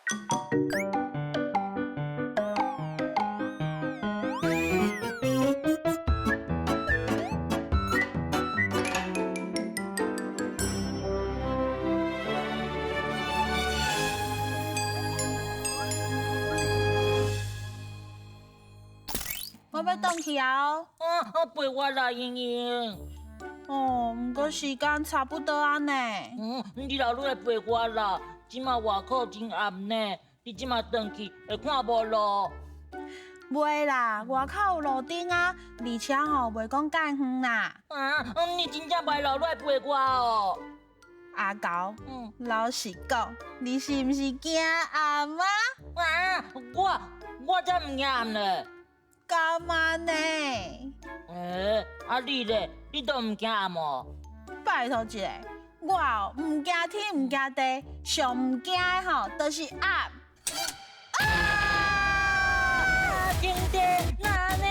我欲轉去啊！啊，陪我啦，英英。哦，毋過時間差不多啊呢。嗯，你若愈來陪我啦，這馬外口真暗呢，你這馬轉去會看無路。袂啦，外口有路燈啊，而且吼袂講介遠啦。啊，你真正袂落來陪我哦？阿猴，老實講，你是毋是驚暗啊？啊，我才毋驚暗咧。幹嘛呢？欸，啊你咧，你都毋驚暗哦？拜託一下，我哦毋驚天毋驚地，上毋驚的吼就是暗。啊！天地哪呢？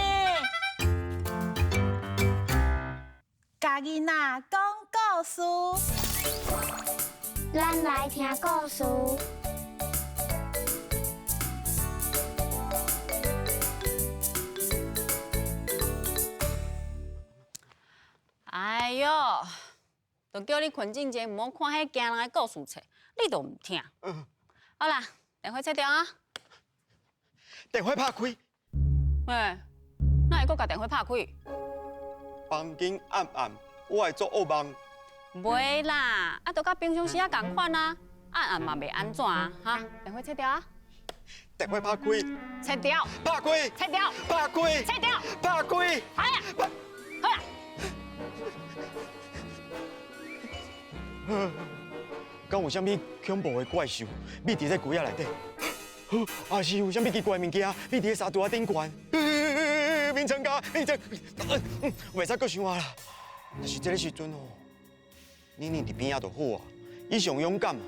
共囡仔講故事，咱來聽故事。哎喲，就叫你睏進前毋好看彼驚人的故事冊，你都毋聽。好啦，電火切掉啊！電火拍開。欸，哪會閣共電火拍開？房間暗暗，我會做惡夢。袂啦，啊，都佮平常時仔仝款啊，暗暗嘛袂按怎啊，哈？電火切掉啊！電火拍開。切掉。拍開。切掉。拍開。切掉。拍開。好呀，好啦。敢有啥物恐怖的怪獸秘佇這櫃仔內底？抑是有啥物奇怪的物件秘佇這衫櫥仔頂懸？眠床家，眠床，袂使閣想啊啦。若是這个時陣哦，妮妮佇邊仔就好啊，伊上勇敢啊。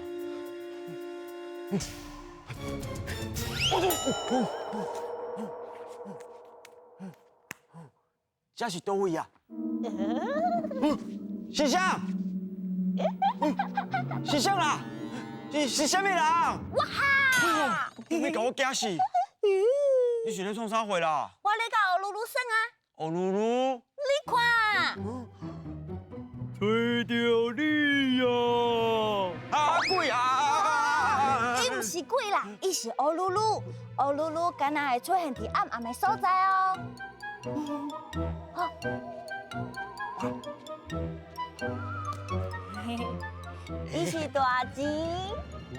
這是佗位啊？是啥？是啥啦？是啥物人？哇哈！你欲共我驚死！你是咧創啥貨啦？我咧共烏嚕嚕耍啊！烏嚕嚕？你看，揣著你啊！啊鬼啊！伊毋是鬼啦，伊是烏嚕嚕。烏嚕嚕敢若會出現佇暗暗的所在哦。好。伊是大錢。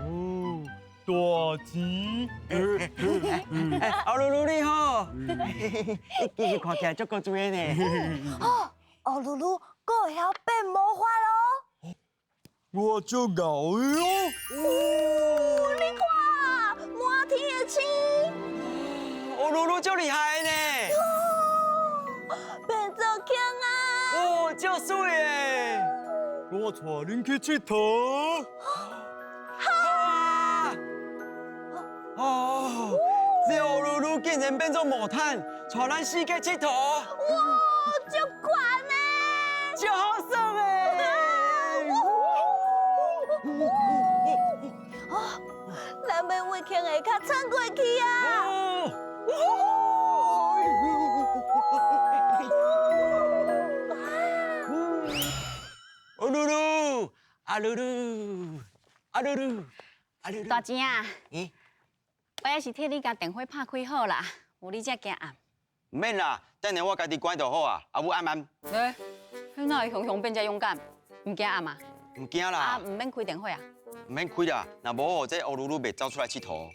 哦，大錢。烏嚕嚕你好，你其實看起來足古錐的呢。哦，烏嚕嚕閣會曉變魔法囉。我足𠢕的哦。哦，你看，滿天的星。烏嚕嚕足厲害呢。變做輕啊。哦，足媠的。我帶恁去𨑨迌。哈！哦，這烏嚕嚕竟然變做魔毯，帶咱四界𨑨迌。哇，足懸的！足好耍的！哦，咱欲對坑下跤衝過去啊！烏嚕嚕，阿嚕嚕，阿嚕嚕，阿嚕嚕。大錢啊！我也是替你共電火拍開好啦，無你才驚暗。毋免啦，等下我家己關就好啊。阿母暗暗。欸，你哪會雄雄變遮勇敢？毋驚暗啊？毋驚啦。啊，毋免開電火啊？毋免開啦，若無這烏嚕嚕袂走出來𨑨迌。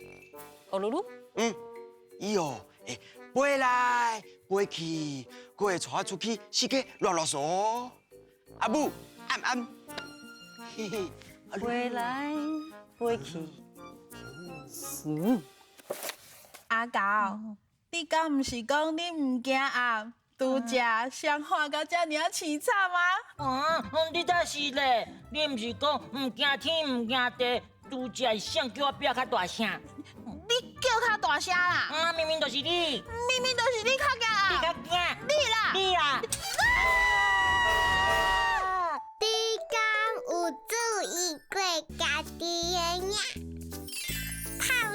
烏嚕嚕？嗯，伊哦會飛來飛去，閣會帶我出去四界亂亂踅。阿母暗暗。嘿嘿。飛來飛去。阿猴，你敢毋是講你毋驚暗？拄才雙喊甲遮爾悽慘啊！嗯，你才是咧，你毋是講毋驚天毋驚地，拄才是誰叫我變較大聲？你叫較大聲啦！啊，明明就是你！明明就是你較驚啊！你較驚！你啦！你啦！你敢有注意過家己的影？透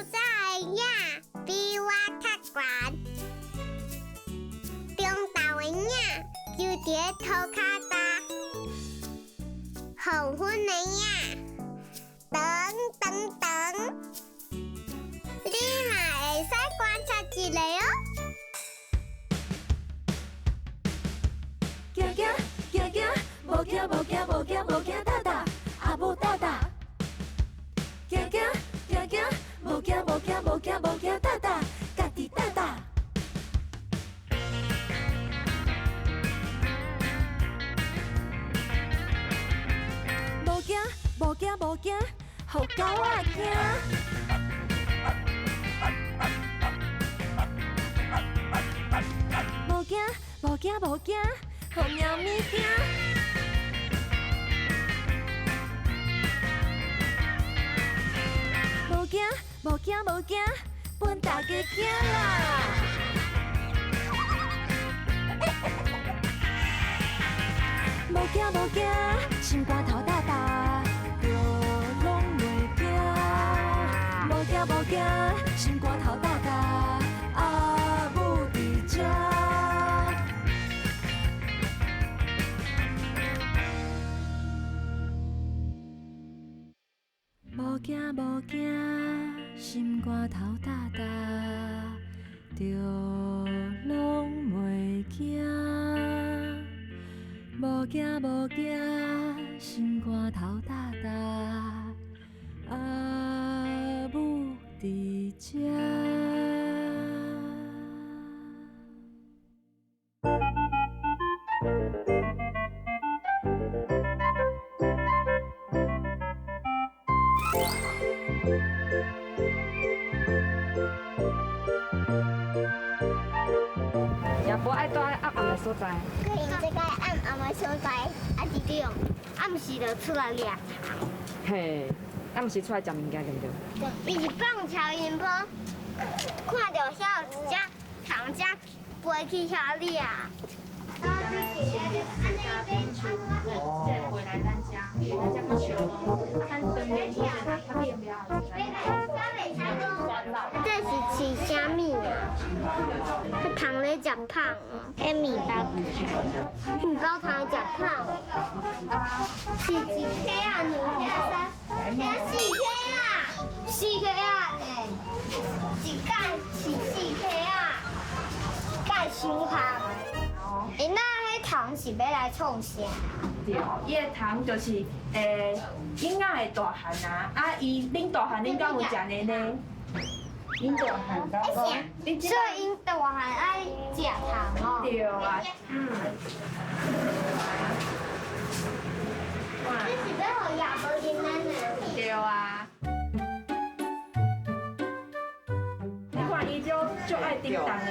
伫涂跤搭，黄昏的影，长长长。你嘛会使观察一下哦。行行行行，无惊无惊无惊无惊大大，阿母大大。行行行行，无惊无惊无惊无惊大大，家己大大。无惊无惊无惊，予狗仔惊。无惊无惊无惊，予猫咪惊。无惊无惊无惊，分大家惊啦！无惊无惊，心肝头大大，就拢袂惊。无惊无惊，心肝头大大，阿母伫这。无惊无惊，心肝头大大，就拢袂惊。无惊无惊，心肝头大大，阿母伫这。也无爱住暗暗的所在。去𪜶这个暗暗的所在，啊，这种暗时就出来掠虫。嘿，暗时出来食物件对毋对？伊是放超音波，看著遐有一只虫只飞去遐掠。这是饲啥物啊？彼虫咧食胖哦，彼面包，面包虫食胖。是一颗啊，两颗，三颗，四颗啊，四颗啊咧，一盖是四颗啊，盖伤香。欸，那彼虫是欲来创啥？对，伊的虫就是囡仔会大汉啊，啊伊恁大汉恁敢有食奶奶？恁大汉所以𪜶大汉爱食糖哦。对啊，嗯。这是欲予亚伯囡仔呢？对啊。你看伊就足爱叮当的，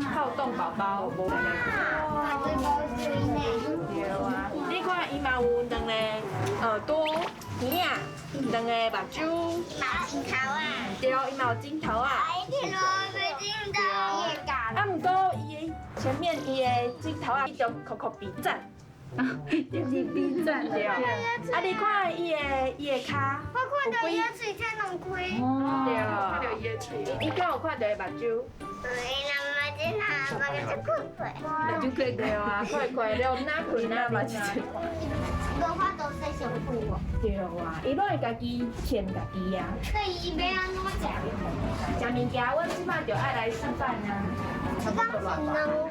好动宝宝。哇，这无水呢。对啊，你看伊嘛有两个耳朵、耳仔，两个目睭。嘛有镜头啊。对，伊嘛有镜头啊。哎，镜头。啊，毋过伊的前面伊的镜头啊，伊就扣扣比赞。就是比赞对。啊，你看伊的跤。我看到伊的喙才两开。对。看到伊的喙。你敢有看到伊目睭？对，那目睭那目睭困困。目睭困对啊，困困了，哪困啊目睭。无法度洗身躯无。对啊，伊拢会家己舔家己啊。那伊欲按怎食？食物件，阮这摆就爱来示范啊。这讲是卵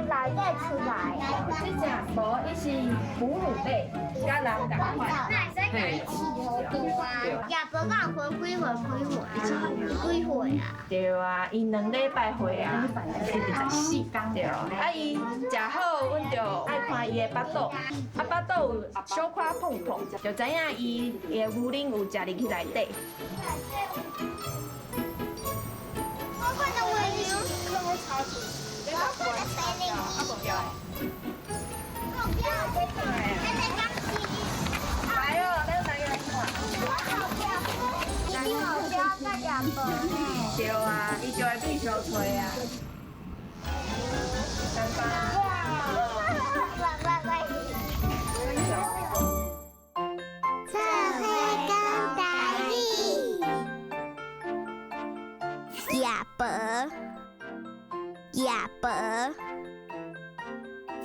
内底出来的。这只无，伊是哺乳类，佮人仝款。那会使共伊饲予大啊？也无敢有分几岁几岁啊？几岁啊？对啊，伊2礼拜岁啊，四工对。啊，伊食好，阮就爱看伊的腹肚，啊，腹肚有小可膨膨，就知影伊的牛奶有食入去内底。我看到蜗牛，我看到飞机。来哦，咱来来看。对啊，伊就会变小吹啊。三八。做伙讲台语，亚伯，亚伯，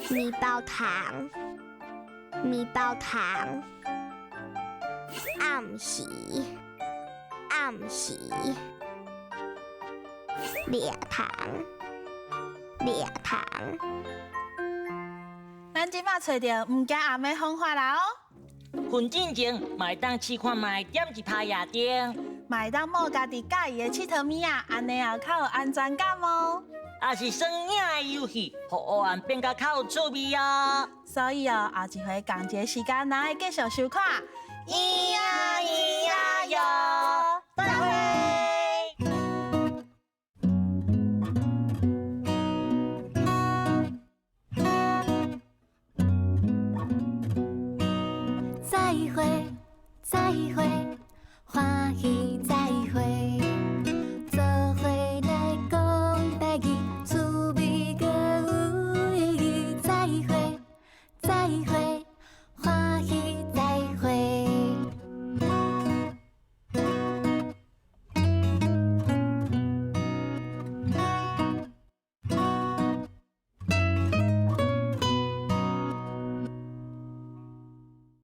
面包糖。麵包糖，暗時，暗時，掠糖，掠糖。咱這擺揣著毋驚暗的方法啦哦！睏進前嘛會當試看覓點一拍夜燈，嘛會當抹家己佮意的𨑨迌物仔，按呢也較有安全感哦。也是耍影的遊戲，予黑暗變甲較有趣味哦。所以哦，後一回仝一个時間，咱愛繼續收看。咿呀咿呀喲，再會。再會，再會。